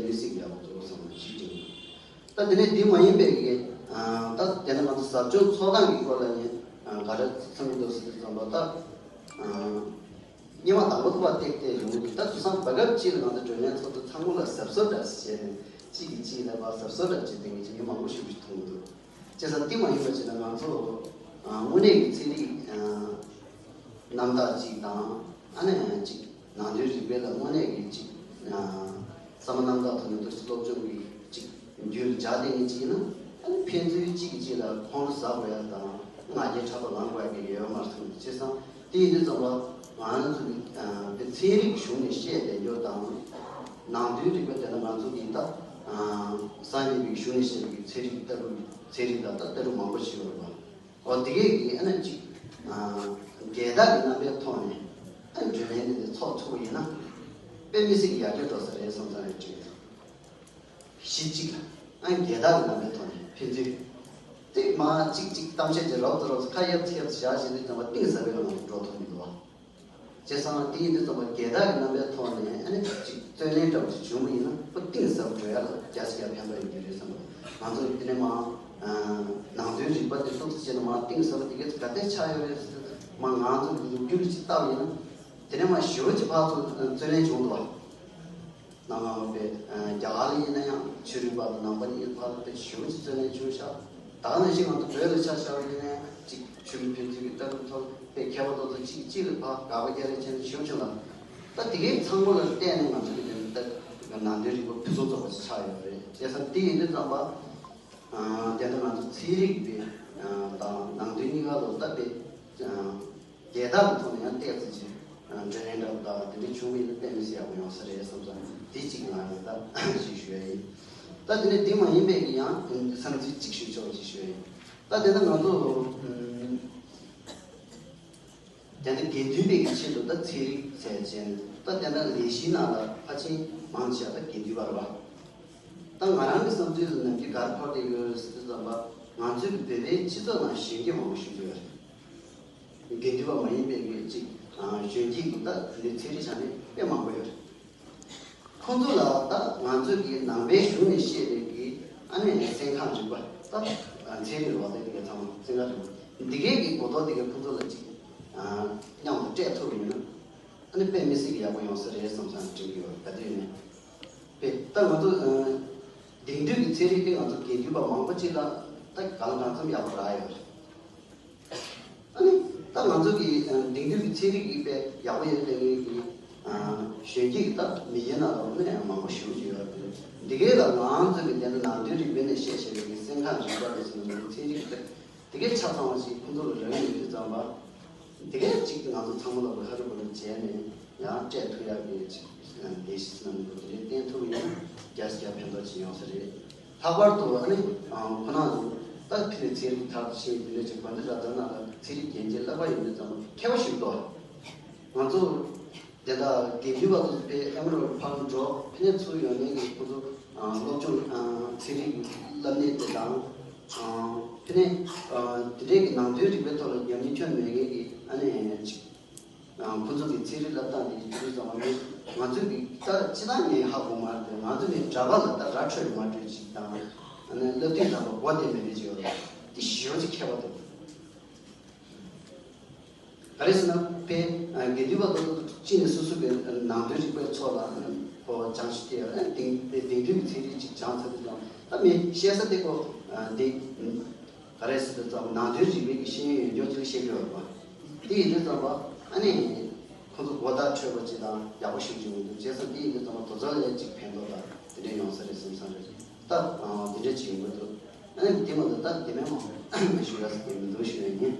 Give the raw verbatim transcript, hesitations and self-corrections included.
མི་སྲིད་ཡག་པོ་འདུག་བསམ་པ་ཞིག་དྲན་གྱི་འདུག་ད་དེ་ནས་འདི་མ་ཡིན་པའི་གི་ད་དེ་ནས་ང་ཚོ་ཟབ་སྦྱོང་ཚོགས་སྟངས་ཀྱི་སྐོར་ལ་ནི་ག་རེ་བསམ་གྱི་འདུག་ཟེར་དུས་ཙམ་པ་ད། སྔོན་མ་དང་པོ་ཐོག་བཏེག་སྟེ་ཡོང་གི་འདུག་ད་དེང་སང་བར་སྐབས་གཅིག་ལ་ང་ཚོ་བགྲོ་གླེང་ཚོགས་འདུ་ཚང་མ་ལ་གཟབ་གཟབ་འདྲ་བྱས་ནས་གཅིག་གིས་གཅིག་ལ་ཕར་གཟབ་གཟབ་འདྲ་བྱེད་མཁན་གྱི་མི་མང་པོ་ཞིག་མཐོང་གི་འདུག་བྱས་ཙང་དེ་མ་ཡིན་པ་བྱས་ན་ང་ཚོ་དངོས་གནས་ཀྱི་ཚན་རིག་རྣམ་དག་ཅིག་དང་ཨ་ནེ་ཅིག་ནང་དོན་རིག་པའི་ལ་དངོས་གནས་ཀྱི་ཅིག་བསམ་བློ་རྣམ་དག་ཐོག་ནས་ཏོག་ཙམ་སློབ་སྦྱོང་གི་ཅིག་རྒྱུད་ལ་འཇགས་བསྡད་མཁན་ཅིག་ཡིན་ན་ཨ་ནི་ཕན་ཚུན་གཅིག་གིས་གཅིག་ལ་ཁོང་ཁྲོ་ཟ་དགོས་ཡ་དང་ང་རྒྱལ་ཕྲག་དོག་ལངས་དགོས་ཡ་གི་ཡོད་མ་རེད་མཐོང་གི་འདུག་བྱས་ཙང་དེ་ཡིན་དུས་ཙམ་པ་ང་ཚོ་ནི་དེ་ཚན་རིག་གཞུང་ནས་བཤད་བསྡད་རྒྱུ་དང་ནང་དོན་རིག་པ་དེ་ལ་ང་ཚོ་གི་ད་སངས་རྒྱས་པའི་གཞུང་ནས་བཤད་པའི་ཚན་རིག་ལྟ་གྲུབ་ཚན་རིག་ལ་ད་ལྟ་གྲུབ་མང་པོ་ཞིག་ཡོད་རེད་པ། འོ་དེ་གས་ཀྱི་ཨ་ནི་གཅིག་འགལ་ཟླ་གི་རྣམ་པའི་ཐོག་ནས་ཨ་ནི་བགྲོ་གླེང་འདི་འདི་ཚོགས་ཐུབ་པ་ཡིན་ན་དཔེ་མི་སྲིད་ཀྱི་ཡར་རྒྱས་འགྲོ་ས་རེད་བསམ་ས་རེད་དྲན་གྱི་འདུག་གཞི་གཅིག་ལ་ཨ་ནི་འགལ་ཟླ་གི་རྣམ་པའི་ཐོག་ནས་ཕན་ཚུན་ཏིག་མ་གཅིག་གཅིག་གཏམ་བཤད་ཀྱི་རོབ་ཙམ་རོབ་ཙམ་ཁ་གཡབ་ཚིག་གཡབ་ཙམ་བཞག་བྱས་དུས་ཙམ་པ་གཏིང་ཟབ་པའི་ངང་ལ་འགྲོ་ཐུབ་མི་འདུག་བ། བྱས་ཙང་དེ་ཡིན་དུས་ཙམ་པ་འགལ་ཟླ་གི་རྣམ་པའི་ཐོག་ནས་ཨ་ནི་ཅིག་རྩོད་ལེན་འདྲ་བོ་ཅིག་བྱུང་བ་ཡིན་ན་ཁོ་གཏིང་ཟབ་འགྲོ་ཡ་ལ་རྒྱ་ཆེ་ཡ་ཕན་པ་ཡོད་ཀྱི་རེད་བསམ་པ། ང་ཚོ་དེ་ནས་མ་ནང་དོན་རིག་པ་དེ་ཏོག་ཙམ་བྱས་ན་མ་གཏིང་ཟབ་པ་དེ་གས་ག་དེ་ཆགས་ཡོད་རེད་ཟེར་དུས་མ་ང་ཚོ་གི་ལོ་རྒྱུས་ལ་ཅིག་ལྟ་བ་ཡིན་ན་དེ་ནས་མ་ཞེ་པོ་ཅིག་ཕར་ཚུར་རྩོད་ལེན་བྱུང་འདུག་བ། ནང་ལ་ཡོད་པའི་རྒྱ་གར་ལ་ཡིན་ན་ཡང་ཆོས་རིག་པ་དང་ནང་པ་གཉིས་བར་ལ་དཔེ་ཞེ་པོ་ཅིག་རྩོད་ལེན་བྱུང་ཤག་ད་ག་ནང་བཞིན་ང་ཚོ་བོད་ལ་ཆ་བཞག་པ་ཡིན་ན་ཡང་གཅིག་ཆོས་ལུགས་ཕན་ཚུན་གྱི་ལྟ་གྲུབ་ཐོག་དཔེ་མཁས་པ་ཏོག་ཙམ་གཅིག་གཅིག་ལ་ཕར་དགག་པ་རྒྱག་རེས་བྱས་ནས་ཞེ་པོ་ཅིག་ལ་ད་དེ་གའི་ཚང་མ་ལ་བལྟས་ནས་ང་ཚོ་གི་དེ་ལྟ་ནང་དོན་རིག་པ་ཕུན་སུམ་ཚོགས་པ་ཞིག་ཆགས་ཡོད་རེད། བྱས་ཙང་དེ་ཡིན་དུས་ཙམ་པ་དེ་ལྟ་ང་ཚོ་ཚན་རིག་པའི་དང་ནང་དོན་གཉིས་ཀ་ལ་ལྟ་དཔེ། འགལ་ཟླ་གི་ཐོག་ནས་ཡང་ཏོག་ཙམ་ཅིག་འབྲེལ་ལམ་འདྲ་པོ་དང་དེ་འདྲ་བྱུང་བ་ཡིན་ན་དཔེ་མི་སྲིད་ཡག་པོ་ཡོང་ས་རེད་བསམ་སོང་། དེ་གཅིག་ང་ཡང་ད་ཞིག་ཞུ་ཡ་ཡིན། ད་དེ་ནས་དེ་མ་ཡིན་པའི་གི་ཡང་བསམ་ཚུལ་གཅིག་ཞུ་ཆོག་ཅིག་ཞུ་ཡ་ཡིན། ད་དེ་ན་ང་ཚོ་དེ་འདྲ་དགེ་འདུན་པའི་གི་ཆེད་དུ་ད་ཚན་རིག་ཟེར་བྱས་ནས་ད་དེ་ན་ལས་གཞིའི་ནང་ལ་ཕལ་ཆེར་མང་ཆེ་བ་ད་དགེ་འདུན་པ་རེད་པ། ད་ང་རང་གི་བསམ་ཚུལ་ལ་ནམ་རྒྱུན་ག་རེ་འཁོར་བསྡད་ཡོད་ཟེར་དུས་ཙམ་པ་ང་ཚོའི་གི་བོད་པའི་སྤྱི་ཚོགས་ནང་གཞོན་སྐྱེས་མང་པོ་ཞིག་ཡོད་རེད། དགེ་འདུན་པ་མ་ཡིན་པའི་གི་ཅིག་གཞོན་སྐྱེས་ཀྱི་ད་དེ་འདྲའི་ཚན་རིག་སྦྱང་མཁན་དཔེ་མང་པོ་ཡོད་རེད། ཁོང་ཚོ་ལ་ད་ང་ཚོའི་གི་ནང་པའི་གཞུང་ནས་བཤད་པའི་གི་ཨ་ནེ་སེམས་ཁམས་རིག་པ་ད་ཚན་རིག་རེད་པ། དེ་གི་ཚང་མ་སེམས་ཁམས་རིག་པ་འདི་གའི་གི་གོ་རྟོགས་དེ་གི་ཁོང་ཚོ་ལ་ཅིག་མཉམ་དུ་སྤྲད་ཐུབ་པ་ཡིན་ན། ཨ་ནི་དཔེ་མི་སྲིད་ཀྱི་ཡག་པོ་ཡོང་ས་རེད་བསམ་བསམ་དྲན་གྱི་ཡོད་ག་དུས་ནས། དཔེ་ད་ང་ཚོ་དེང་དུས་ཀྱི་ཚན་རིག་དེ་ང་ཚོ་དགེ་འདུན་པ་མང་པོ་ཅིག་ལ་ད་གང་ལ་གང་འཚམ་ཡག་པོ་རག་ཡོད་རེད། ཨ་ནི་ད་ང་ཚོ་གི་དེང་དུས་ཀྱི་ཚན་རིག་གི་དཔེ་ཡག་པོ་ཡོད་ལས་ངེས་ཀྱི་གཞོན་སྐྱེས་ཀྱི་ད་མི་ཡིན་ན་ལ་ནས་ཡང་མང་པོ་ཞེ་པོ་ཅིག་ཡོད་རེད། འདི་གའི་ལ་ང་ཚོ་གི་དེ་ནང་དོན་རིག་པའི་ནས་བཤད་བཤད་པའི་སེམས་ཁམས་རིག་པ་རེད་ཟེར་ན་ཚན་རིག་གི་དཔེ། དེ་གའི་ཆ་ཚང་བ་ཞིག་ཁོང་ཚོ་ལ་རག་ཡོད་དུས་ཙམ་པ། དེ་གའི་གཅིག་ང་ཚོ་ཚང་མ་ལ་ཧ་རུ་བ་རུ་བྱས་ནས་ཡང་སྤྲད་ཐུབ་ཡག་གི་ལས་གཞི་སྣ་མང་པོ་དེ་འདྲའི་བསྟན་ཐུབ་ཡོད་ན་རྒྱ་ཆེ་རྒྱ་ཕན་ཐོགས་ཅིག་ཡོང་ས་རེད། ལྷག་པར་དུ་ཨ་ནི་ཁོ་ན་ཚོ་ད་ཕི་ནས་ཚན་རིག་མཐར་ཕྱིན་དེ་འདྲ་ཅིག་གོ་འདི་ར་ད་ན་ལ་ཚན་རིག་རྒན་གྱི་བསླབ་པ་ཡོད་དུས་ཙམ་པ་མཁས་པ་ཞིག་འདུག་ང་ཚོ། དེ་དག་དགེ་འདུན་པ་ཚོ་དཔེ་ཨེ་མ་རོ་ཕར་འགྲོ་ཕི་ནས་ཚུར་ཡོང་མཁན་གྱི་ཁོ་ཚོ་སློབ་སྦྱོང་ཚན་རིག་གི་བསླབ་གནས་དེ་དང་ཕི་ནས་དེ་འདྲའི་གི་ནང་དོན་རིག་པའི་ཐོག་ལ་ཉམས་མྱོང་ཁྱོན་མེད་མཁན་གྱི་ཨ་ནེ་ཅིག་ཁོ་ཚོ་གི་ཚན་རིག་བསླབ་སྟངས་དེ་ཡིན་དུས་ཙམ་པ་ང་ཚོས་གི་ད་སྤྱི་བཏང་ནས་ཧ་གོ་མ་རེད། ང་ཚོ་ནས་གྲྭ་པ་ལ་ད་ར་འཕྲོད་མ་འཕྲོད་ཅིག་དང་ཨ་ནེ་བསླབ་དུས་ཙམ་པ་གོ་བདེ་མེད་པའི་ཅིག་ཡོད་རེད། དེ་ཞེ་པོ་ཅིག་ཁྱད་པར་འདུག་ག་རེ་ཟེར་ན་དཔེ་དགེ་འདུན་པ་ཚོ་གཅིག་ནས་སོ་སོ་གི་ནང་དོན་རིག་པའི་ཚོགས་ལ་ཁོ་སྦྱང་ཞིག་སྟེ་དེང་དེང་དུས་ཀྱི་ཚན་རིག་ཅིག་སྦྱང་ཚར་དུས་ཙམ་ད་མི་བཤད་ས་དེ་ཁོ་འདི་ག་རེ་ཟེར་དུས་ཙམ་ནང་དོན་རིག་པའི་གི་ཤེས་ཡོན་ཡོད་མཁན་ཅིག་བཤད་ཀྱི་ཡོད་པ། དེ་ཡིན་དུས་ཙམ་པ་ཨ་ནི་ཁོ་ཚོ་གོ་བརྡ་འཕྲོད་པ་ཅིག་དང་ཡག་པོ་ཞིག་ཅིག་ཡོང་འདུག་བྱས་ཙང་དེ་ཡིན་དུས་ཙམ་པ་དེ་ཚོ་ལ་ཡང་ཅིག་ཕན་ཐོགས་དང་དེ་འདྲ་ཡོང་ས་རེད་བསམ་བསམ་རེད། ད་དེ་འདྲ་ཅིག་ཡོང་གི་འདུག་ཨ་ནི་དེ་མ་གཏོགས་ད་དེ་མིན་མང་པོ་ཞུ་ཡག་ཟེར་གྱི་མི་འདུག་ཞུ་ཡག་ཡིན།